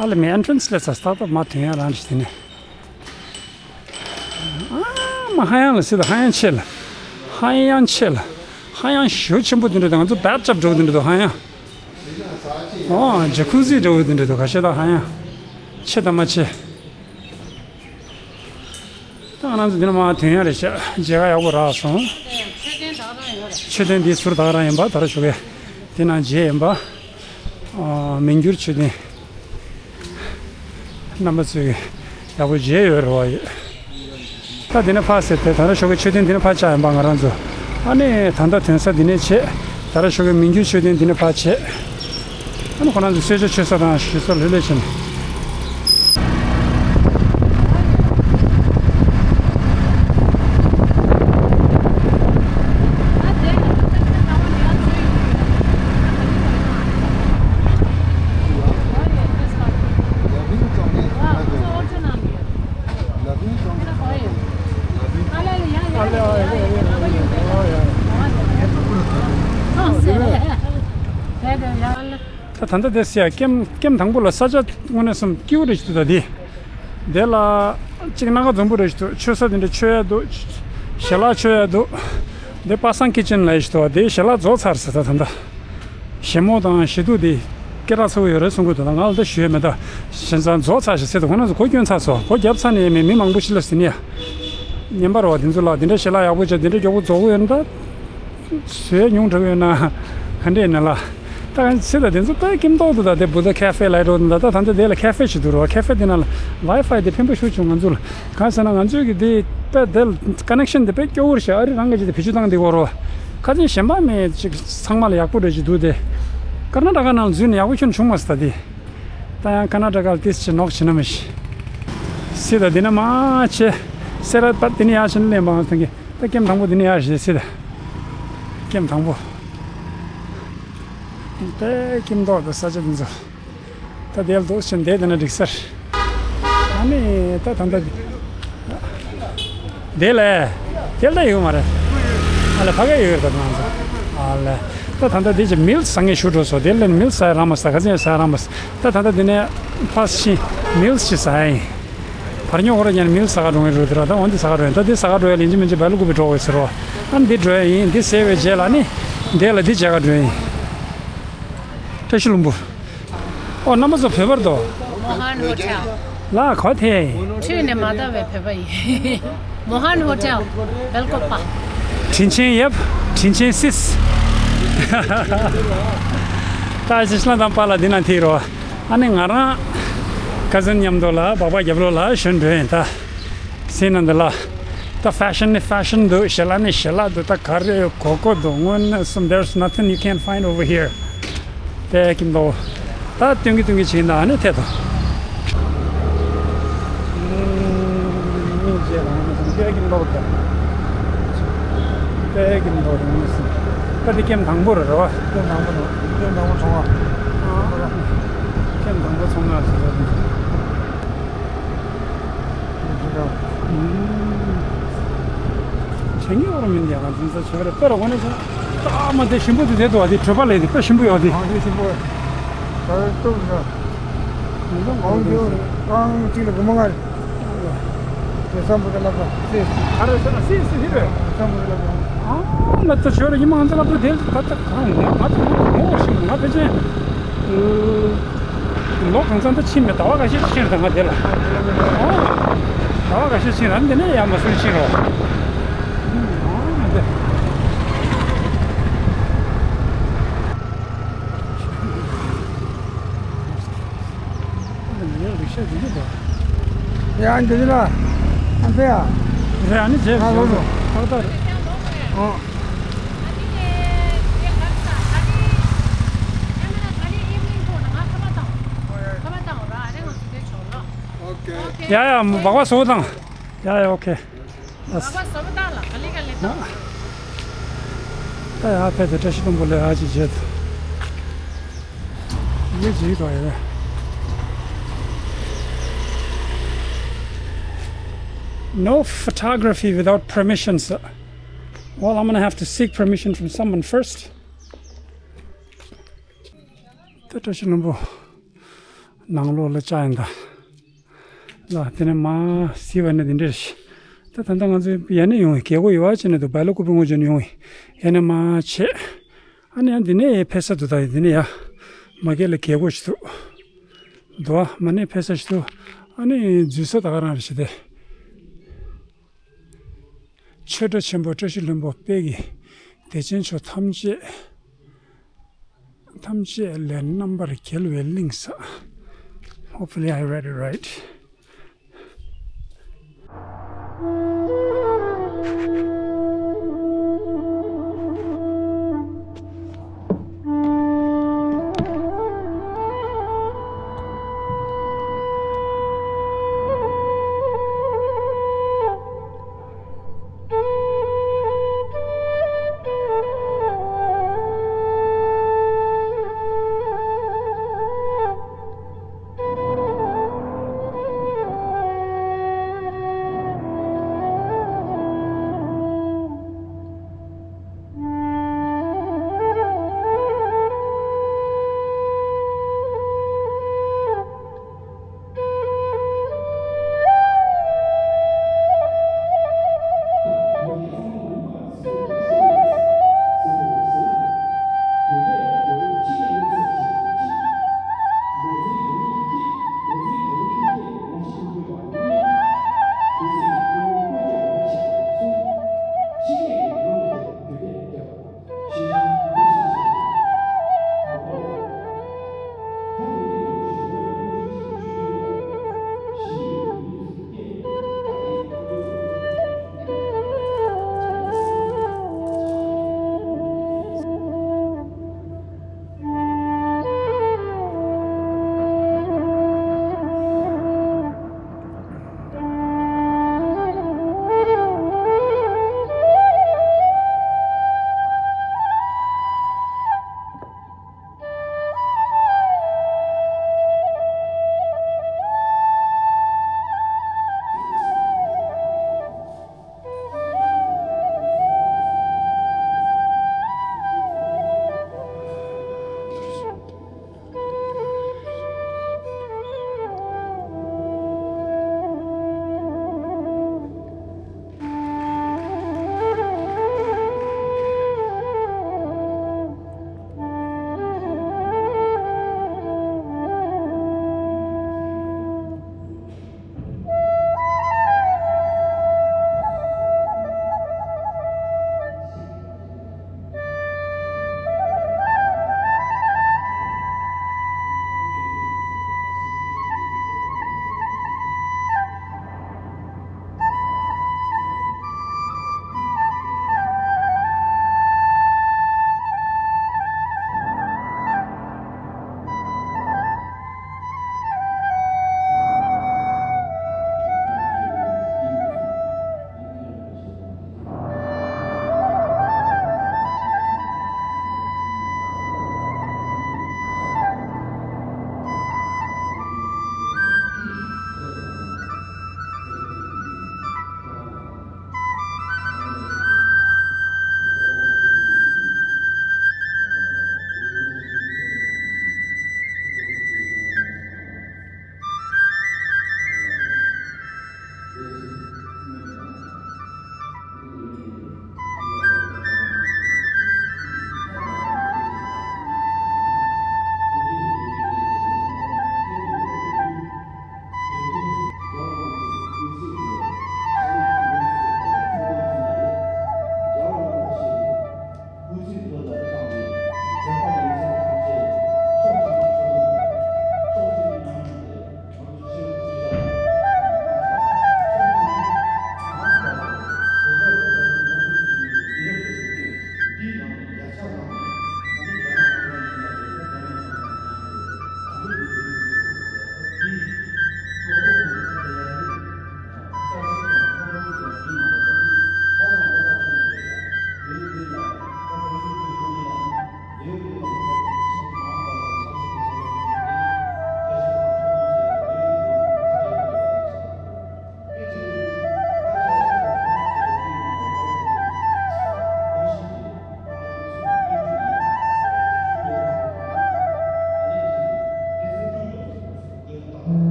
ཨ་ལེ་མི་ཨེན་ཊི་རན་སི་ལས་ས་སྟག་སྟག་མ་ཐོན་ཡ་རང་ཞིག་དེ་ནས། ཨ་མ་ཧ་ཡང་ལ་སི་ད་ཧ་ཡང་ཆེ་ལ། ཧ་ཡང་ཆེ་ལ། ཧ་ཡང་ཞེ་པོ་ཆེན་པོ་དེ་འདྲ་དང་ང་ཚོ་བེད་ཅབ་འདྲ་བོ་དེ་འདྲ་འདུག་ཧ་ཡང་། ཨོ་ཇ་ཁུ་ཟི་འདྲ་བོ་དེ་འདྲ་འདུག་ཁ་ཤས་ད་ཧ་ཡང་ཆེ་དང་མ་ཆེ། ད་ང་རང་ཚོ་འདི་ན་མར་ཐོན་ཡ་རེད་ཤག་མཇལ་ཁ་ཡག་པོ་རག་སོང་། མཆོད་རྟེན་དག་རང་ཡོད་རེད། མཆོད་རྟེན་འདི་ཟུར་དག་རང་ཡིན་པ་ད་ར་ཞོགས་ཀས་འདི་ན་མཇལ་ཡིན་པ། ཨ་མི་འགྱུར་མཆོད་རྟེན། རྣམ་པ་ཚོས་ཡག་པོ་མཇལ་ཡོད་རེད་བ་ཡོད། ད་འདི་ན་ཕར་ཟེར་ཏེ་ད་ར་ཞོགས་ཀས་མཆོད་རྟེན་འདི་ན་ཕར་བཅག་ཡིན་པ་ང་རང་ཚོ། ཨ་ནི་ད་ལྟ་ཐོན་ས་འདི་ནས་བྱས། ད་ར་ཞོགས་ཀས་མི་འགྱུར་མཆོད་རྟེན་འདི་ནས་ཕར་བྱས། ཨ་ནི་ཁོ་རང་ཚོ་གསོལ་ཇ་མཆོད་ས་དང་ཞུ་ས་ལྷོད་ལྷོད་བྱས་ནས། ད་ད་ལྟ་དེ་སེ་ཡ་ཀེམ་ཀེམ་དང་པོ་ལ་ས་ཆ་དངོས་གནས་སམ་སྐྱིད་པོ་རེད་ཞིག་འདུག་ད་དེ། དེ་ལ་གཅིག་སྣ་ཁ་འཛོམས་པོ་རེད་ཞིག་འདུག་མཆོད་ས་དེ་འདྲ་མཆོད་ཡ་འདུག་ཞལ་ལག་མཆོད་ཡ་འདུག་དེ་པ་སངས་ཀི་ཅན་ལ་ཡ་ཞིག་འདུག་དེ་ཞལ་ལག་རྫོགས་ཚར་ཟེར་ད་ད་ད། ཞལ་མོ་དང་ཞལ་ཐུག་དེ་སྐད་གྲགས་ཚ་བོ་ཡོད་རེད་གསུང་གི་འདུག་ད་ང་ལ་ད་ཞུ་ཡ་མེད་ད། བྱས་ཙང་རྫོགས་ཚར་ཞིག་ཟེར་ད་ཁོ་རང་ཚོ་གོ་སྐྱོན་ཚར་སོང་། གོ་བརྒྱབ་ཚར་ནས་མི་མི་མང་པོ་ཞིག་ལ་ཟིན་ཡ། ཉན་པ་རེད་བ། དེ་ཚོ་ལ་དེ་འདྲ་ཞལ་ལག་ཡག་པོ་བྱས་དེ་འདྲ་མགྱོགས་པོ་རྫོགས་ཀྱི་ཡོད་ན་ད། བཟོས་ཉུང་དྲགས་ཡོད་ན་ག་འདྲས་ཡིན་ན་ལ། ད་གང་ཚེ་ད་དེ་ཚོ་དཔེ་ཀྱིམ་ཏོག་ཏུ་ད་དེ་བུ་ད་ཁེ་ཧྥེ་ལ་འགྲོ་ད། ད་ད་ད་དེ་ལ་ཁེ་ཧྥེ་ཞིག་འདུག་རོ། ཁེ་ཧྥེ་དེ་ན་ལ་ཝའི་ཧྥའི་དེ་ཕན་པོ་ཤུགས་ཆུང་ང་ཚོ་ལ། གང་ཟེར་ན་ང་ཚོའི་གི་དེ་དཔེ་དེ་ལ་ཀ་ནེག་ཤན་དེ་དཔེ་སྐྱོ་བོར་ཤག་ཨ་རི་རང་གི་ཅིག་དེ་བེད་སྤྱོད་བཏང་དེ་གོ་རོ། ཁ་ཆེན་གཞན་པ་མེད་ཅིག་ཚང་མ་ལ་ཡག་པོ་རེད་ཅིག་འདུག་དེ། ཀར་ན་ཊ་ཀ་ནང་ལ་འཛུལ་ནས་ཡག་པོ་ཁྱོན་བྱུང་མ་སོང་ད་དེ། ད་ཡང་ཀར་ན་ཊ་ཀ་ལ་ཏིས་ཅིག་ནོག་བྱེད་ན་མི་ཤེས། སི་ད་དེ་ན་མ་ཆེ། སེ་ར་པ་དེ་ནས་ཡར་ཕྱིན་ལེན་པའང་ཐང་གི། ད་ཀེམ་དང་པོ་འདི་ནས་ཡར་བཞེས་སྲིད། ཀེམ་དང་པོ། ད་ཀེམ་མདོག་དང་ས་ཆ་འདི་ཚོ། ད་དེ་ལ་འདུག་ཕྱིན་བསྡད་དེ་ན་འགྲིག་ས་རེད། ཨ་ནི་ད་ད་ད། དེ་ལས། དེ་ལྟ་ཡོད་མ་རེད། ཨ་ལས་ཕ་གི་ཡོད་རེད་ད་ང་ཚོ། ཨ་ལས། ད་ད་ལྟ་དེ་ཅི་མིལ་ཟ་ངེས་ཞུ་འགྲོ་སོང་། དེ་ལས་མིལ་ཟ་ཡ་རག་མ་སོང་། ག་ཚོད་ཡང་ཟ་ཡ་རག་མ་སོང་། ད་ད་ལྟ་དེ་ནས་ཕར་ཕྱིན་མིལ་ཞིག་ཟ་ཡ་ཡིན། བར་ཉོ་ཁོ་ར་ཉན་མིལ་ཟ་ག་འགྲོ་ངེས་རེད་དེ་ར། ད་འོན་ཏེ་ཟ་ག་འགྲོ་ཡིན། ད་དེ་ཟ་ག་འགྲོ་ཡ་ལིན་ཅི་མིན་ཅི་བལ་ལུ་ཀུ་པི་འགྲོ་དགོས་ཟེར་རོ། ཨ་ནི་འདི་འགྲོ་ཡ་ཡིན། འདི་ཟས་པའི་རྗེས་ལ་ནི། འདི་ལ་འདི་བྱ་ག་འགྲོ་ཡ་ཡིན། བཀྲ་ཤིས་ལྷུན་པོ། ཨོ་རྣམ་པ་ཚོ་བོད་པར་དོ། མོ་ཧན་ཧོ་ཊེལ། ལ་གོ་ཐེ། ཁྲིད་ནས་མ་བལྟ་བའི་བོད་པ་ཡིན། མོ་ཧན་ཧོ་ཊེལ། བེལ་ཀོ་པ། དྲིན་ཆེན་ཡབ། དྲིན་ཆེན་སིས། ད་ཅི་ཤི་ལ་དང་པ་ལ་འདི་ན་ཐེ་རོ། ཨ་ནི་ང་རང་ཀ་ཟིན་མཉམ་དུ་ལ་སྦག་སྦག་རྒྱབ་ལོགས་ལ་ཞོན་འགྲོ་ཡིན་ད། སེམས་ནང་འདི་ལ། ད་ཕེ་ཤན་ནི་ཕེ་ཤན་འདུག་ཞལ་ལག་ནི་ཞལ་ལག་འདུག་ད་ག་རེ་གོ་གོ་འདུག་དངོས་གནས་སུ། There's nothing you can't find over here. དཔེ་ཀྱི་མདོག་ད་སྟོན་གྱི་སྟོན་གྱི་བྱེད་ན་ནི་ཐད་དོ། སྙིང་རྗེ་རང་ནི་སོང་། དཔེ་ཀྱི་མདོག་ད། དཔེ་ཀྱི་མདོག་རང་ནི་སོང་། ད་འདི་ཀེམ་དང་པོ་རེད་རོ། ཀེམ་དང་པོ་རེད། ཀེམ་དང་པོ་ཚོང་ང་། ཀེམ་དང་པོ་ཚོང་ང་ཟེར་རོ། དེ་འདྲ། ཨུམ། དྲན་གྱི་ཡོད་རེད་མིན་ཡ། ང་འཛིན་ས་བྱེད་པ་རེད། དཔེ་ར་དངོས་གནས་བྱས་ན། ཨ་མ་དེ་ཞིམ་པོ་དེ་དེ་འདུག་བ། དེ་གྲོད་པ་ལས་དེ་དཔེ་ཞིམ་པོ་ཡོད་དེ། ཨ་དེ་ཞིམ་པོ་རེད། ད་སྟོབས་རེད། མི་འདུག་གང་རྒྱུ་རྐང་གཅིག་ལ་སྒོར་མོ་ལྔ་རེད། དེ་སམ་བྷོ་ཊ་ལ་ལབ་པ་སེ། ཨ་རེ་ས་སེ་སེ་ཧི་རེད། སམ་བྷོ་ཊ་ལ་ལབ་པ། ཨ་ལ་ད་ཆོས་ར་ཡིན་མ་ང་ཚོ་ལ་ད་དེ་ད་ད་གང་ང་ད་ངོ་ཤེས་ང་ཕལ་ཆེར། ལོ་གང་ཙམ་ད་ཕྱིན་མེད། ཟླ་བ་འགའ་ཤས་ཕྱིན་རེད་ང་དེ་ལ། ཨོ། ཟླ་བ་འགའ་ཤས་ཕྱིན་ར་འདི་ནས་ཡར་མ་སུ་ཕྱིན་རོགས། ཨོ་འདི། འདི་ནས་རིག་ཤ་འདི་འདི་འདུག་ཡ་འདི་འདི་ལ། ཨ་ཕེ་ཡ། རེད། ཨ་ནི་རྗེས་ཨ་ལོ་ལོ། ཏག་ཏག་རེད། ཨོ། ཡ་ཡ་སྦག་སྦག་བཟོ་དང་། ཡ་ཡ་ཨོ་ཁེ། ད་ཡ་ཕེབས་ཏེ་བཀྲ་ཤིས་ལྷུན་པོ་ལས་ཨ་ཅེ་བྱེད་དུ། ཡེ་ཇི་དོ་ཡེ། No photography without permission, sir. Well, I'm gonna have to seek permission from someone first. ད་བཀྲ་ཤིས་ལྷུན་པོ་ནང་ལོགས་ལ་བཅར་ཡིན་ད། ལ་དེ་ནས་མ་གཟིགས་པ་ནི་དེ་འདྲས་ཤི། ད་ད་ལྟ་ང་ཚོ་ཡ་ནས་ཡོང་བའི་རྒྱལ་སྒོ་ཡོད་པ་ཅེ་ནས་འདུག་བལ་ལོ་ཀུ་པི་ངོས་ཅན་ཡོང་བའི་ཡ་ནས་མ་ཆེ། ཨ་ནི་ཡང་འདི་ནས་ཕེབས་ས་འདུག་ད་འདི་ནས་ཡ། མ་གལ་ལ་རྒྱལ་སྒོ་ཞིག་འདུག་འདུག་ཨ་མ་ནས་ཕེབས་ས་ཞིག་འདུག་ཨ་ནི་འཛུལ་ས་ད་ག་རང་རེད་ཤི་དེ། ཆོས་གྲྭ་ཆེན་པོ་བཀྲ་ཤིས་ལྷུན་པོ་དཔལ་གྱི་བདེ་ཆེན་མཆོག་ཐམས་ཅད་ཐམས་ཅད་ལས་རྣམ་པར་རྒྱལ་བའི་གླིང་ས། Hopefully I read it right.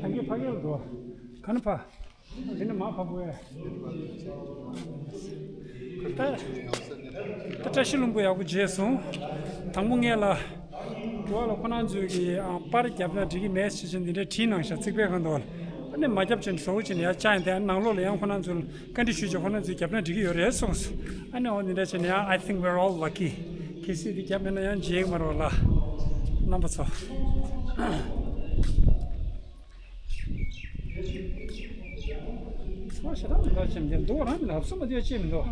ཕ་གི་ཕ་གི་ལ་འགྲོ། ག་ནས་ཕ། དེ་ནས་མ་ཕ་བུ་ཨེ། ད་ད་བཀྲ་ཤིས་ལྷུན་པོ་ཡག་པོ་མཇལ་སོང་། དང་པོ་ངས་ལ། དྲི་བ་ལ་ཁོ་རང་ཚོས་ཀྱི་ཨ་པར་བརྒྱབ་ན་འགྲིག་གི་མེད་ཟེར་བཞིན་འདི་འདྲའི་བྲིས་གནང་ཤག་རྩིག་པའི་སྒང་དུ་ལ། ཨ་ནི་མ་བརྒྱབ་ཅིང་བཟོ་བོ་ཅིག་ནས་ཡར་བཅར་ཡིན་ཏེ། ཨ་ནང་ལོགས་ལ་ཡང་ཁོ་རང་ཚོ་ལ་བཀའ་འདྲི་ཞུས་ཀྱང་ཁོ་རང་ཚོས་བརྒྱབ་ན་འགྲིག་གི་ཡོད་རེད་གསུངས་སོང་། ཨ་ནི་འོ་འདི་འདྲ་བྱས་ནས་ཡང་I think we're all lucky། གལ་སྲིད་འདི་བརྒྱབ་མེད་ན་ཡང་མཇལ་གི་མ་རེད་པ་ལ། རྣམ་པ་ཚོ། ཨོ་ཞེ་དྲག་མི་འདུག་ཅེས་མི་འདུག་རང་ལབ་སུ་མ་འདུག་ཅེས་མི་འདུག་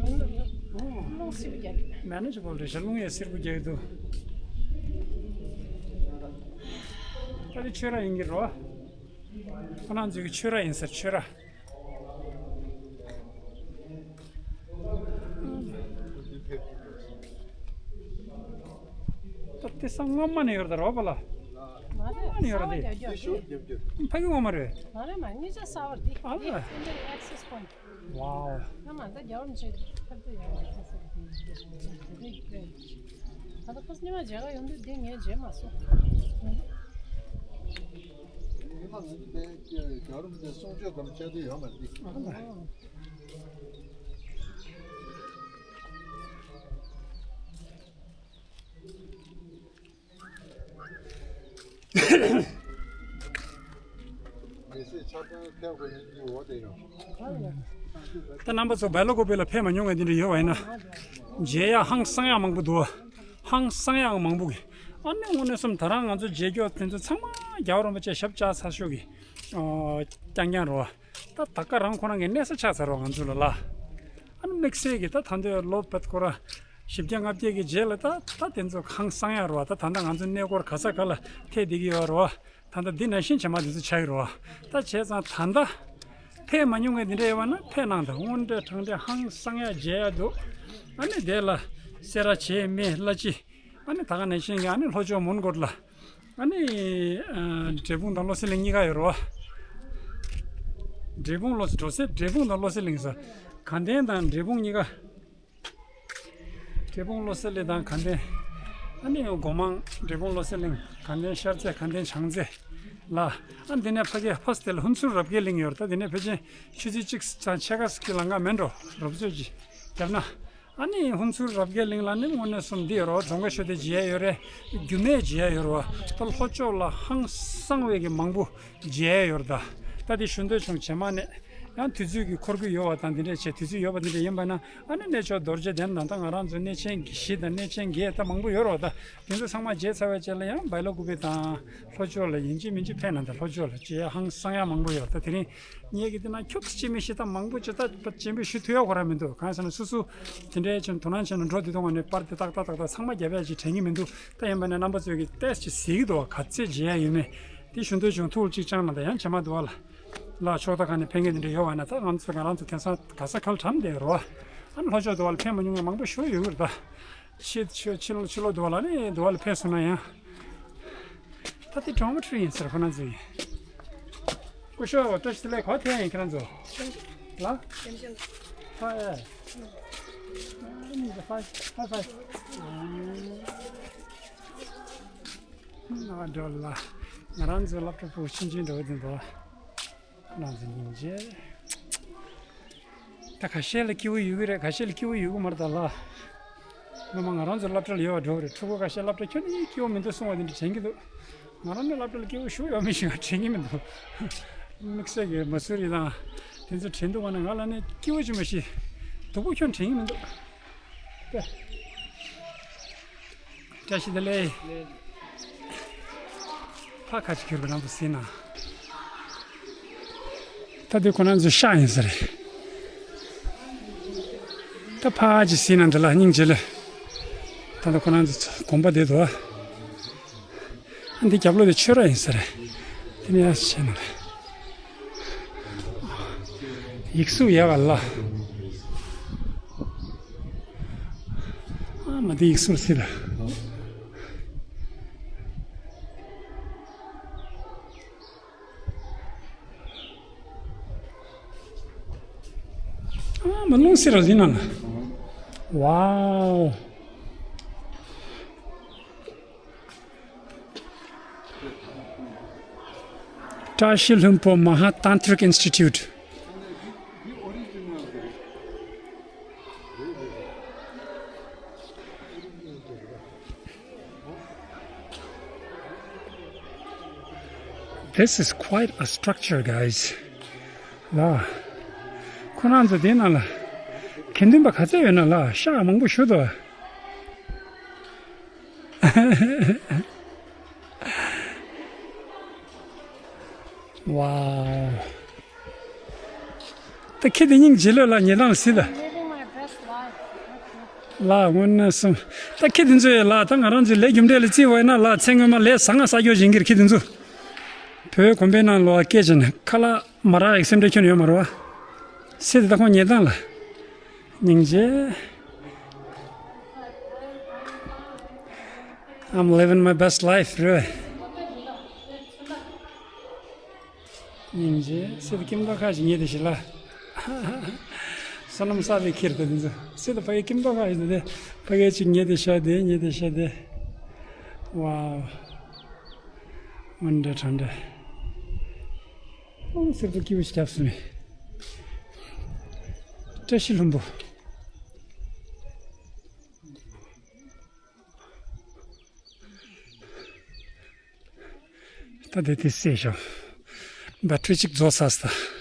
རླུང་བསིལ་པོ་རྒྱག་གི། མེ་ནེ་ཇི་བལ་རེད་ཤག་རླུང་ཡང་བསིལ་པོ་རྒྱག་གི་འདུག་ད་དེ་ཆོས་ར་ཡིན་གྱི་རེད་པ། ཁོ་རང་ཚོའི་ཆོས་ར་ཡིན་ཟེར། ཆོས་ར། ད་དེ་ས་སྔོན་མ་ནས་ཡོད་རེད་ད་རོ་པ་ལ། མ་རེད། སྔོན་མ་ནས་ཡོད་རེད་ས་བ་དེ། རྒྱབ་རྒྱབ། ཕ་གི་སྔོན་མ་རེད། མ་རེད་མ། ཉེ་ཆར་གསར་པ་རེད་དེ། ཨ་ལ། དེ་ཨེག་སེ་སི་པོ་ཡིན་ཊི། ཝའོ། ང་མ་ད་རྒྱབ་རམ་ཆེ་ཐབས་ད་ཡོད་རེད་ཁ་སེ་དེ་རེད་ཁ་སེ་དེ་རེད། ད་ལྟ་ཁོ་སྙེ་མ་མཇལ་ག་ཡོང་དུས་དེ་ངས་མཇལ་མ་སོང་། ཉི་མ་ང་ཚོ་དེ་རྒྱབ་རམ་དེ་གསུང་ཆོས་གམ་བྱ་དུས་ཡོད་མ་རེད་དེ། ཨ་ལ། ད་རྣམ་པ་ཚོ་སྦེ་ལ་ཀོ་པེ་ལ་ཕེབས་མ་མྱོང་མཁན་དེ་འདྲ་ཡོད་པ་ཡིན་ན། མཇལ་ཡག་ཧང་སང་ཡག་མང་པོ་འདུག་ཧང་སང་ཡག་མང་པོ་གི། ཨ་ནི་དངོས་གནས་སོམ་ད་རང་ང་ཚོ་མཇལ་རྒྱུ་དེ་ཚོ་ཚང་མ་རྒྱལ་བ་རིན་པོ་ཆེ་ཞབས་བཅགས་ཚར་ཤོག་གི། རྐྱང་རྐྱང་རོ། ད་ད་ག་རང་ཁོ་རང་གི་གནས་ས་ཆགས་ཚར་བ་ང་ཚོ་ལ་ལ། ཨ་ནི་དམིགས་བསལ་གྱི་ད་ད་འདོད་ལོ་བེད་ཁོ་ར་བཞི་བརྒྱ་ལྔ་བརྒྱ་གི་རྗེས་ལ་ད་ད་དེ་ཚོ་ཧང་སང་ཡག་རོ། ད་ད་ལྟ་ང་ཚོ་གནས་སྐོར་ག་ས་ག་ལ་ཐད་བསྡད་ཀྱི་ཡོད་རོ། ད་ལྟ་འདི་ནང་བཞིན་བྱེ་མ་དེ་ཚོ་ཆགས་ཡོད་རོ། ད་བྱས་ཙང་ད་ལྟ་ཕེབས་མ་མྱོང་མཁན་དེ་འདྲ་ཡོད་པ་ན་ཕེབས་གནང་དང་། དངོས་འབྲེལ་དྲང་འབྲེལ་ཧང་སང་ཡག་མཇལ་ཡག་འདུག་ཨ་ནི་དེ་ལ་སེ་ར་བྱེས་སྨད་བླ་སྤྱི། ཨ་ནི་ད་ག་ནང་བཞིན་གྱི་ཨ་ནི་ལྷོ་ཕྱོགས་མོན་གྷོ་ལ། ཨ་ནི་ཨ་འབྲས་སྤུངས་དང་བློ་གསལ་གླིང་གཉིས་ཀ་ཡོད་རེད་པ། འབྲས་སྤུངས་བློ་གསལ་འགྲོ་སའི་འབྲས་སྤུངས་དང་བློ་གསལ་གླིང་ཟེར། དགའ་ལྡན་དང་འབྲས་སྤུངས་གཉིས་ཀ། འབྲས་སྤུངས་བློ་གསལ་གླིང་དང་དགའ་ལྡན། ཨ་ནི་སྒོ་མང་འབྲས་སྤུངས་བློ་གསལ་གླིང་། དགའ་ལྡན་ཤར་རྩེ། དགའ་ལྡན་བྱང་རྩེ་ལ། ཨ་འདི་ནས་ཕ་གི་ཕ་སི་དེ་ལ་ཧུན་སུར་རབ་རྒྱས་གླིང་ཡོད་རེད། ད་འདི་ནས་ཕལ་ཆེར་ཆུ་ཚོད་གཅིག་དང་ཕྱེད་ཀ་ཙམ་གྱི་ལམ་ཁ་མིན་འགྲོ། རོབ་ཙམ་ཅིག་བརྒྱབ་ན། ཨ་ནི་ཧུན་སུར་རབ་རྒྱས་གླིང་ལ་ནི་དངོས་གནས་སོམ་འདི་ཡོད་རོ། རྫོང་དཀར་ཤོད་དེ་མཇལ་ཡག་ཡོད་རེད། རྒྱུད་སྨད་མཇལ་ཡག་ཡོད་རེད་པ། ད་ལྷོ་ཕྱོགས་ལ་ཧང་སང་བའི་གི་མང་པོ་མཇལ་ཡག་ཡོད་རེད་ད། ད་དེ་ཞུ་འདོད་བྱུང་། རྗེས་མ་ནས་ཡང་དུས་ཚོད་ཀྱི་འཁོར་རྒྱུག་ཡོད་པ་དང་དེ་འདྲས་བྱས། དུས་ཚོད་ཡོད་པ་དེ་འདྲས་ཡིན་པ་ན། ཨ་ནི་གནས་མཆོག་རྡོ་རྗེ་གདན་དང་། ད་ང་རང་ཚོ་གནས་ཆེན་བཞི་དང་གནས་ཆེན་བརྒྱད་ད་མང་པོ་ཡོད་རེད་པ། ད་དེ་ཚོ་ཚང་མ་མཇལ་ཚར་བའི་རྗེས་ལ་ཡང་སྦེ་ལ་ཀོ་པེ་དང་ལྷོ་ཕྱོགས་ལ་ཡིན་གཅིག་མིན་གཅིག་ཕེབས་གནང་དང་། ལྷོ་ཕྱོགས་ལ་མཇལ་ཡག་ཧང་སང་ཡག་མང་པོ་ཡོད། ད་དེ་རིང་ངེད་ཀྱི་དེ་ན་ཁྱོད་ཀྱི་སྤྱི་མི་ཤི་ད་མང་པོ་ཅིག་ད་སྤྱན་འབུལ་ཞུ་ཐུབ་ཡག་ཁོ་རང་མི་འདུག་གང་ཟེར་ན་སོ་སོ་དེ་འདྲའི་ཅིག་དོ་སྣང་བྱས་ནས་འགྲོ་དུས་དུས་ང་ནས་པར་དེ་ཏག་ཏག་ཏག་ཏག་ཚང་མ་རྒྱབ་ཡག་ཅིག་དྲན་གྱི་མི་འདུག་ད་ཡིན་པ་ནས་རྣམ་པ་ཚོས་ཀྱི་ཏོག་ཙམ་གཟིགས་ཀྱི་འདུག་ག་ཚད་མཇལ་ཡག་ཡོད་མེད་དེ་ཞུ་འདོད་བྱུང་། ཐུགས་གཅིག་རྐྱང་ལ། ད་ཡང་རྗེས་མ་དུ་བ་ལ་ལ་ཕྱོགས་མཐའ་ཁག་ནས་ཕེབས་མཁན་དེ་འདྲ་ཡོད་པ་ན། ད་ང་ཚོ་ང་རང་ཚོ་དེང་སང་ག་ས་ག་ལ་གྲམ་བསྡད་རོ། ཨ་ནི་ལྷོ་ཕྱོགས་དུ་བ་ལ་ཕེབས་མ་མྱོང་མཁན་མང་པོ་ཞེ་པོ་ཡོད་ཀྱི་རེད་ད། ཕྱི་ཕྱི་ཕྱི་ལོགས་དུ་བ་ལ་ནི་དུ་བ་ལ་ཕེབས་སོང་ན་ཡང་། ད་དེ་ཌོར་མི་ཊོ་རི་ཡིན་ཟེར་ཁོ་རང་ཚོས། སྐུ་ཞབས་བཀྲ་ཤིས་བདེ་ལེགས། ག་པར་ཕེབས་ཡིན་ཁྱེད་རང་ཚོ། ལ། ཧ་ཨེ། ཧ་ཧ་ཧ། ང་འགྲོ་ལ། ང་རང་ཚོའི་སློབ་གྲྭ་ཕྲུ་གུ་ཆུང་ཆུང་འདྲ་བོ་དེ་འདུག་ང་རང་ཚོ་སྙིང་རྗེ། ད་ཁ་ཤས་ལ་སྐྱིད་པོ་ཡོད་ཀྱི་རེད། ཁ་ཤས་ལ་སྐྱིད་པོ་ཡོད་ཀྱི་མ་རེད་ད་ལ། སྔོན་མ་ང་རང་ཚོ་སློབ་གྲྭ་ལ་ཡོད་པ་འདྲ་བོ་རེད། ཕྲུ་གུ་ཁ་ཤས་སློབ་གྲྭ་ཁྱོན་ནས་སྐྱིད་པོ་མི་འདུག་གསུང་བ་དེ་འདྲ་དྲན་གྱི་འདུག་ང་རང་ནི་སློབ་གྲྭ་ལ་སྐྱིད་པོ་ཞེ་པོ་ཡོད་མེད་ཞིག་ང་དྲན་གྱི་མི་འདུག་དམིགས་བསལ་གྱི་མ་སུ་རི་དང་དེ་ཚོ་དྲན་འདུག་པ་ན། ང་ལ་ནི་སྐྱིད་པོ་ཅིག་མ་གཏོགས་སྡུག་པོ་ཁྱོན་དྲན་གྱི་མི་འདུག་བཀྲ་ཤིས་བདེ་ལེགས། ཕ་ཁ་ཅིག་གྱུར་པ་རང་དུ་ཟིན་ན། ད་དུས་ཁོ་རང་ཚོ་ཤག་ཡིན་ས་རེད། ད་ཕ་ཅི་སི་ན་འདི་ལ་སྙིང་རྗེ་ལེ། ད་ལྟ་ཁོ་རང་ཚོ་དགོན་པ་དེ་འདུག་ཨ། འདི་རྒྱབ་ལོགས་དེ་ཆོས་ར་ཡིན་ས་རེད། དེ་ནས་ཡར་བྱས་ན་ལེ། ཡིག་གཟུགས་ཡག་ག་ལ། ཨ་མ་དེ་ཡིག་གཟུགས་སི་ལ། ཨ་མ་རླུང་སེ་ར་ལི་ན་ན། Wow. བཀྲ་ཤིས་ལྷུན་པོ་Maha Tantric Institute. This is quite a structure, guys. ལ། ཁོ་རང་ཚོ་དེ་ནང་ལ་དགེ་འདུན་པ་ག་ཚད་ཡོད་ན་ལ་ཤག་མང་པོ་བཞུགས་འདུག Wow. ད་ཁྱེད་དེ་སྙིང་རྗེ་ལོས་ལ་ཉེ་དང་ལ་སྲིད་ད། Living my best life. ལ་དངོས་གནས་སོང་། ད་ཁྱེད་དེ་ཚོ་ཡོད་ལ་ད་ང་རང་ཚོའི་ལས་རྒྱུ་འབྲས་ལ་བརྩི་བ་ཡིན་ན་ལ་ཚེ་སྔོན་མ་ལས་བཟང་ང་ས་སྐྱོ་བཞིན་གྱིར་ཁྱེད་དེ་ཚོ། བོད་དགོན་པའི་ནང་ལོགས་སྐད་ཆ་ནི་ཁ་ལག་མ་རག་ཡག་སེམས་ཁྲལ་ཁྱོན་ཡོད་མ་རེད་བ། སྲིད་ད་ཁོང་ཉེ་དང་ལ། སྙིང་རྗེ། I'm living my best life རེད། སྙིང་རྗེ། སྲིད་ཀྱིམ་ཏོ་ཁ་ཞིག་ཉེ་དེ་ཞིག་ལ། ས་ནམ་ས་བའི་ཁྱེར་དེ་འདི་ཚོ་སྲིད་ཕ་གི་ཀྱིམ་ཏོ་ཁ་ཞིག་དེ་ཕ་གི་ཅིག་ཉེ་དེ་ཤ་དེ་ཉེ་དེ་ཤ་དེ། Wow. མ་འདྲ་དྲ་འདྲ། ཨོ་སེར་པོ་སྐྱིད་པོ་ཞིག་བརྒྱབ་སོང་ནས། བཀྲ་ཤིས་ལྷུན་པོ། ད་དེ་དེ་སེ་ཤོག་བ་ཊི་རི་གཅིག་རྫོགས་ཚར་སོང་།